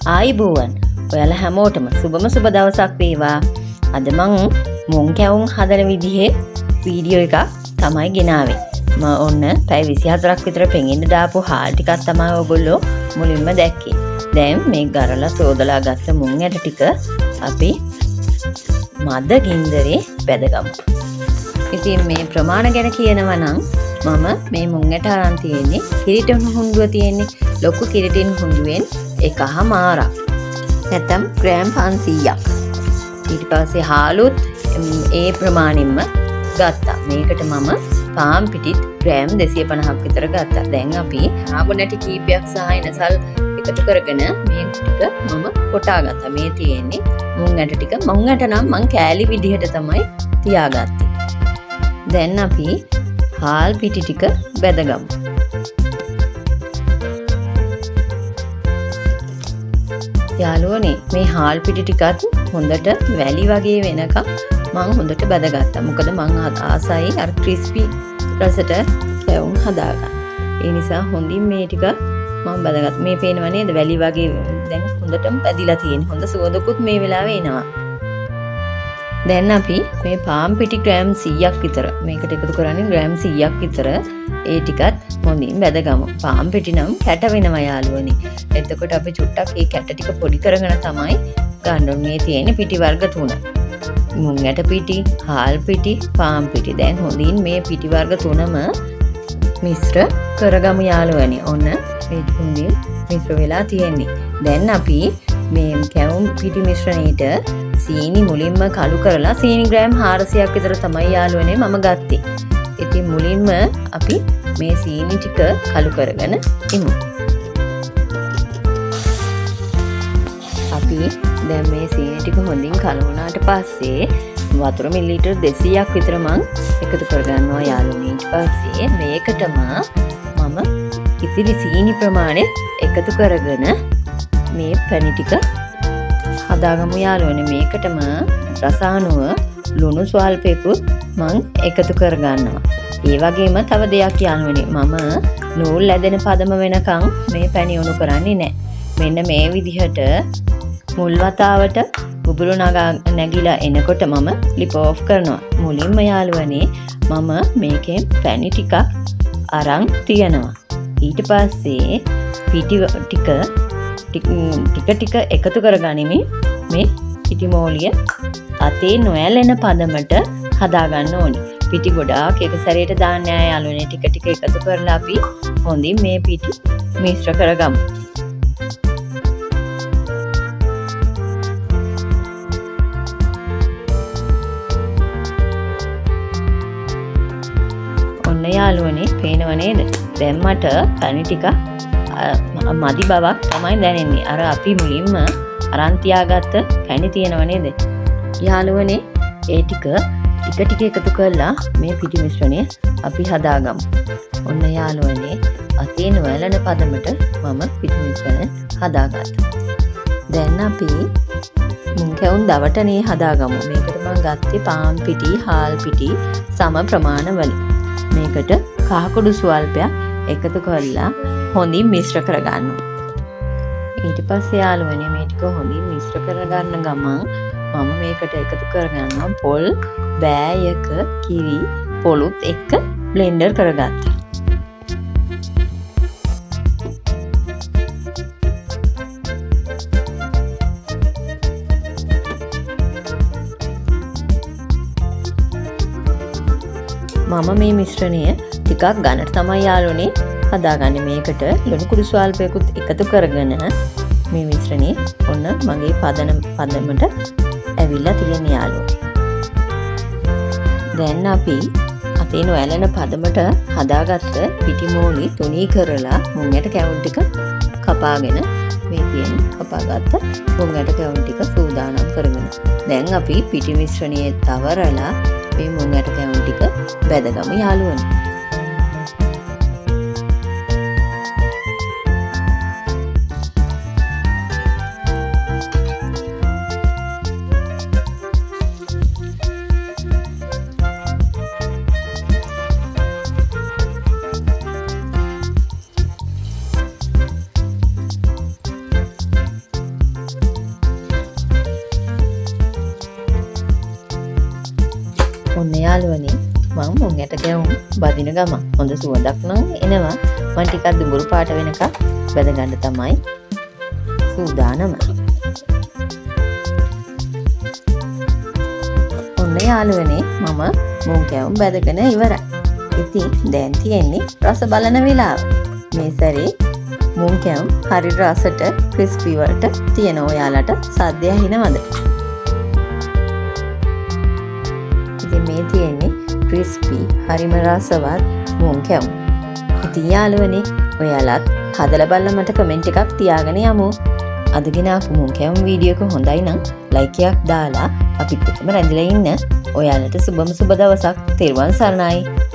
ආයිබෝවන් ඔයාලා හැමෝටම සුබම සුබ දවසක් වේවා. අද මං මුං කැවුම් හදන විදිහේ වීඩියෝ එකක් තමයි ගෙනාවේ. මම ඔන්න පැය 24ක් විතර පෙඟෙන්න දාපු හාල් ටිකක් තමයි ඔයගොල්ලෝ මුලින්ම දැක්කේ. දැන් මේ ගරලා සෝදලා ගත්ත මුං ඇට ටික අපි මද ගින්දරේ බැදගමු. ඉතින් මේ ප්‍රමාණ ගැන කියනවා නම් මම මේ මුං ඇට අරන් තියෙන්නේ කිරිටින් හුඬුව තියෙන්නේ ලොකු කිරිටින් හුඬුවෙන් 1.5ක් නැත්නම් ග්‍රෑම් 500ක්. ඊට පස්සේ හාලුත් ඒ ප්‍රමාණයෙන්ම ගත්තා. මේකට මම පාන් පිටිත් ග්‍රෑම් 250ක් විතර ගත්තා. දැන් අපි රාබු නැටි කීපයක් සහ එනසල් එකතු කරගෙන මේ ටික මම කොටා ගත්තා. මේ තියෙන්නේ මුං ඇට ටික. මුං ඇට නම් මං කෑලි විදිහට තමයි තියාගත්තේ. දැන් අපි හාල් පිටි ටික බැදගමු. යාළුවනේ මේ හාල් පිටි ටිකත් හොඳට වැලි වගේ වෙනකම් මං හොඳට බැදගත්තා. මොකද මං ආසයි අර ක්‍රිස්පි රසට කැවුම් හදාගන්න. ඒ නිසා හොඳින් මේ ටික මං බැදගත්තා. මේ පේනව නේද වැලි වගේ දැන් හොඳටම පැදිලා තියෙන. හොඳ සුවඳකුත් මේ වෙලාවේ එනවා. දැන් අපි මේ පාන් පිටි ග්‍රෑම් 100ක් විතර මේකට එකතු කරන්නේ ග්‍රෑම් 100ක් විතර ඒ ටිකත් හොඳින් බැදගමු. පාන් පිටි නම් කැට වෙනවා යාළුවනේ. එතකොට අපි චුට්ටක් ඒ කැට ටික පොඩි කරගෙන තමයි ගන්න ඕනේ. මේ තියෙන පිටි වර්ග තුන. මුං ඇට පිටි, හාල් පිටි, පාන් පිටි. දැන් හොඳින් මේ පිටි වර්ග තුනම මිශ්‍ර කරගමු යාළුවනේ. ඔන්න මේ හොඳින් මිශ්‍ර වෙලා තියෙන්නේ. දැන් අපි මේ කැවුම් පිටි මිශ්‍රණයට සීනි මුලින්ම කළු කරලා සීනි ග්‍රෑම් 400ක් විතර තමයි යාළුවනේ මම ගත්තේ. ඉතින් මුලින්ම අපි මේ සීනි ටික කළු කරගෙන ඉමු. අපි දැන් මේ සීනි ටික හොඳින් කළු වුණාට පස්සේ වතුර මිලිලීටර් 200ක් විතර මං එකතු කරගන්නවා යාළුවනේ. ඊට පස්සේ මේකටම මම ඉතිරි සීනි ප්‍රමාණය එකතු කරගෙන මේ පැණි ටික හදාගමු යාළුවනේ. මේකටම රසානුව ලුණු ස්වල්පයකුත් මං එකතු කරගන්නවා. ඒ වගේම තව දෙයක් යාළුවනේ, මම නූල් ඇදෙන පදම වෙනකන් මේ පැණි උණු කරන්නේ නැහැ. මෙන්න මේ විදිහට මුල් වතාවට බුබුලු නැගිලා එනකොට මම ලිප ඕෆ් කරනවා. මුලින්ම යාළුවනේ මම මේකෙන් පැණි ටිකක් අරන් තියනවා. ඊට පස්සේ පිටි ටික ටික ටික එකතු කරගනිමින් මේ පිටි මෝලිය අතේ නොඇලෙන පදමට හදාගන්න ඕනි. පිටි ගොඩාක් එක සැරේට දාන්න නෑ යාළුවනේ. ටික ටික එකතු කරලා අපි හොඳින් මේ පිටි මිශ්‍ර කරගමු. ඔන්න යාළුවනේ පේනව නේද? දැන් මට පැණි ටික මදි බවක් තමයි දැනෙන්නේ. අර අපි මුලින්ම අරන් තියාගත්ත පැණි තියෙනව නේද යාළුවනේ? ඒ ටික ටික ටික එකතු කරලා මේ පිටි මිශ්‍රණය අපි හදාගමු. ඔන්න යාළුවනේ අතේ නොඇලෙන පදමට මම පිටි මිශ්‍රණය හදාගත්තා. දැන් අපි මුං කැවුම් දවටනේ හදාගමු. මේකට මම ගත්තේ පාන් පිටි, හාල් පිටි සම ප්‍රමාණ වලින්. මේකට කහකුඩු ස්වල්පයක් එකතු කරලා හොඳින් මිශ්‍ර කරගන්නවා. ඊට පස්සේ යාළුවනේ මේ ටික හොඳින් මිශ්‍ර කරගන්න ගමන් මම මේකට එකතු කරගන්නවා පොල් බෑයක කිරි පොළුත් එක්ක බ්ලෙන්ඩර් කරගත්තා. මම මේ මිශ්‍රණය ටිකක් ඝනට තමයි යාළුවනේ හදාගන්නේ. මේකට ලුණු කුඩු ස්වල්පයකුත් එකතු කරගෙන මේ මිශ්‍රණය ඔන්න මගේ පදමට ඇවිල්ලා තියෙන යාළුවෝ. දැන් අපි අතේ නොඇලෙන පදමට හදාගත්ත පිටි මෝලි තුනී කරලා මුං ඇට කැවුම් ටික කපාගෙන මේ තියෙන කපාගත්ත මුං ඇට කැවුම් ටික සූදානම් කරගෙන දැන් අපි පිටි මිශ්‍රණයේ තවරලා මේ මුං ඇට කැවුම් ටික බැදගමු යාළුවනේ. යාළුවනේ, මං මුං ඇට කැවුම් බදින ගමන් හොඳ සුවඳක් නම් එනවා. මං ටිකක් දුඹුරු පාට වෙනකම් බැද ගන්න තමයි සූදානම. ඔන්න යාළුවනේ, මම මුං කැවුම් බැදගෙන ඉවරයි. ඉතින් දැන් තියෙන්නේ රස බලන වෙලාව. මේ සැරේ මුං කැවුම් හරි රසට ක්‍රිස්පි වලට තියෙන ඔයාලට සද්දය ඇහෙනවද? ඉතින් මේ තියෙන්නේ ක්‍රිස්පි හරිම රසවත් මුං කැවුම්. ඉතින් යාළුවනේ, ඔයාලත් හදලා බලලා මට කමෙන්ට් එකක් තියාගෙන යමු. අද ගෙන ආපු මුං කැවුම් වීඩියෝ එක හොඳයි නම් ලයික් එකක් දාලා අපිත් එක්කම රැඳිලා ඉන්න. ඔයාලට සුබම සුබ දවසක්. තෙරුවන් සරණයි.